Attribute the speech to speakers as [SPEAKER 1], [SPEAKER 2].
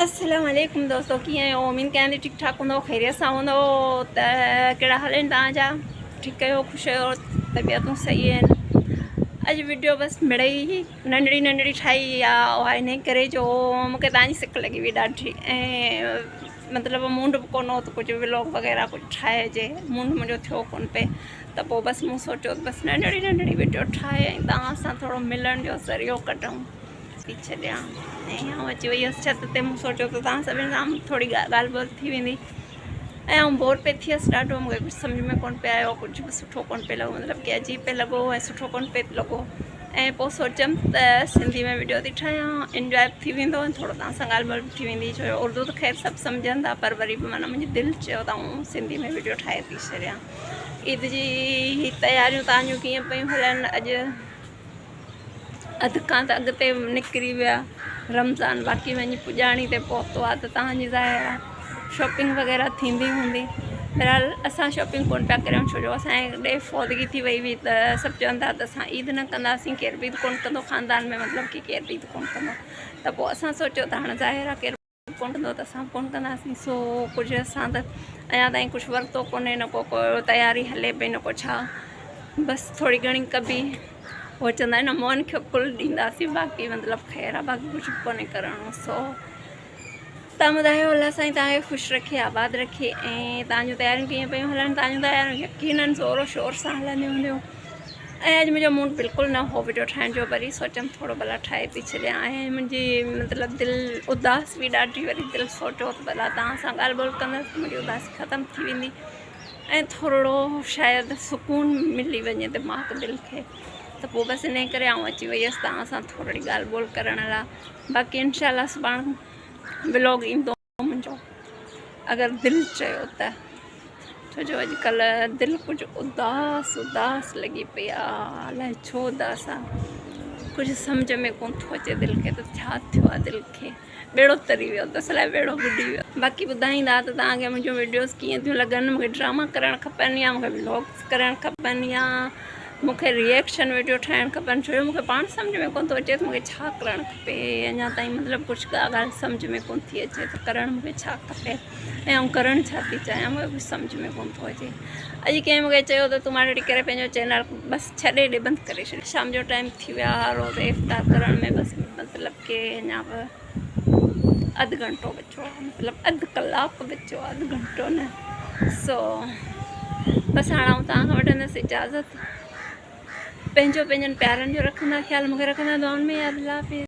[SPEAKER 1] السلام عليڪم دوستو ڪيئن آهيو اميد ڪيان ٿي ٺيڪ ٺاڪ هوندو خيريت سان هوندو ته ڪهڙا حال آهن توهان جا ٺيڪ آهيو خوش آهيو طبيعتون صحيح آهن اڄ ويڊيو بس مڙئي ننڍڙي ننڍڙي ٺاهي آ اها ان ڪري جو مونکي توهان جي سڪ لڳي وئي ڏاڍي ۽ مطلب مونڊ به ڪونه هو ته ڪجهه ولاگ وغيره ڪجهه ٺاهجي مونڊ منهنجو ٿيو ڪونه پئي ته پوء بس مون سوچيو بس ننڍڙي ننڍڙي ويڊيو ٺاهي ۽ توهان سان ٿورو ملڻ جو ذريعو ڪڍون ٿي ڇڏيان ۽ آئون اچي وئي هيس ڇت تي مون سوچيو ته توهان سڀني سان ٿوري ڳالهه ٻولهه ٿي ويندي ۽ آئون بور پئي ٿيس ڏاڍو مونکي ڪجهه سمجهه ۾ ڪونه پئي آيو ڪجهه به سٺو ڪونه پئي لڳو مطلب ڪي عجيب پئي لڳو ۽ سٺو ڪونه پئي لڳو ۽ پوء سوچيم ته سنڌي ۾ ويڊيو ٿي ٺاهيان انجواء به ٿي ويندو ۽ ٿورو توهان سان ڳالهه ٻولهه به ٿي ويندي ڇو جو اردو ته خير سڀ سمجهن ٿا پر وري به معنيٰ منهنجي دل چيو ته آئون سنڌي ۾ ويڊيو ٺاهي ٿي ڇڏيان عيد جي تياريون توهان جون ڪيئن پيون هلن اڄ اڌ کان ته اڳتي نڪري ويا رمضان باقي وڃي پڄاڻي تي پهتو آهي ته توهان جي ظاهر آهي شاپنگ وغيره ٿيندي هوندي بهرحال اسان شاپنگ ڪونه پيا ڪريون ڇو جو اسان جي ڏي فوتگي ٿي وئي هئي ته سڀ چون ٿا ته اسان عيد نه ڪنداسين ڪير به عيد ڪونه ڪندو خاندان ۾ مطلب ڪي ڪير به عيد ڪونه ڪندو ته پوء اسان سوچيو ته هاڻي ظاهر آهي ڪير ڪونه ڪندو ته اسان به ڪونه ڪنداسين سو ڪجهه اسان ته اڃا تائين ڪجهه ورتو ڪونهي نه ڪو ڪو تياري هلي پئي نه ڪو ڇا بس ٿوري گهڻي ڪبي هو چوندا آهن نه موهن کي ڪل ڏينداسين باقي مطلب خير آهي باقي ڪجهه به ڪونهي ڪرڻو سو تان ٻڌايو الله سائين تان کي خوش رکي آباد رکي ۽ تان جون تياريون ڪيئن پيون هلن تان جون تياريون يقينن زور و شور سان هلنديون هونديون ۽ اڄ منهنجو موڊ بلڪل نه هو وڊيو ٺاهڻ جو وري سوچيم ٿورو ڀلا ٺاهي ٿي ڇڏيان ۽ منهنجي مطلب دل اداس به ڏاڍي وري دل سوچيو ته ڀلا توهان سان ڳالهه ٻولهه ڪندس ته منهنجي اداسي ختم ٿي ويندي ۽ ٿورڙو شايد سڪون ملي وڃي دماغ دل کي ته پوء بس ان ڪري آئون اچي وئي هيس توهان سان ٿورڙي ڳالهه ٻولهه ڪرڻ لاء باقي انشاء الله سڀاڻ ولاگ ايندو منهنجو اگر دل چيو ته ڇو جو اڄڪلهه دل ڪجهه اداس اداس لڳي پئي آ الائي ڇو اداس آ ڪجهه سمجهه ۾ ڪونه ٿو اچي دل کي ته ڇا ٿيو آ دل کي ٻيڙو تري ويو اٿس الائي ٻيڙو ٻڏي ويو باقي ٻڌائيندا ته توهان کي منهنجون وڊيوز ڪيئن ٿيون لڳن مونکي ڊراما ڪرڻ کپن يا مونکي ولاگس ڪرڻ کپن يا مونکي ريئيڪشن وڊيو ٺاهڻ کپن ڇو جو مونکي پاڻ سمجهه ۾ ڪونه ٿو اچي ته مونکي ڇا ڪرڻ کپي اڃا تائين مطلب ڪجهه ڪا ڳالهه سمجهه ۾ ڪونه ٿي اچي ته ڪرڻ مونکي ڇا کپي ۽ آئون ڪرڻ ڇا ٿي چاهيان مونکي ڪجهه سمجهه ۾ ڪونه ٿو اچي اڄ ڪنهن مونکي چيو ته تون ماٽيڙي ڪري پنهنجو چينل بس ڇڏي ڏي بند ڪري ڇڏ شام جو ٽائيم ٿي ويو آهي روز افطار ڪرڻ ۾ بس مطلب ڪي اڃا به اڌ گهنٽو بچو آهي مطلب اڌ ڪلاڪ بچو آهي اڌ گهنٽو نه سو بس هاڻ آئون توهان کان وٺندس اجازت پنهنجو پنهنجن پيارن جو رکندا خيال مونکي رکندا دعائن ۾ ياد الله حافظ.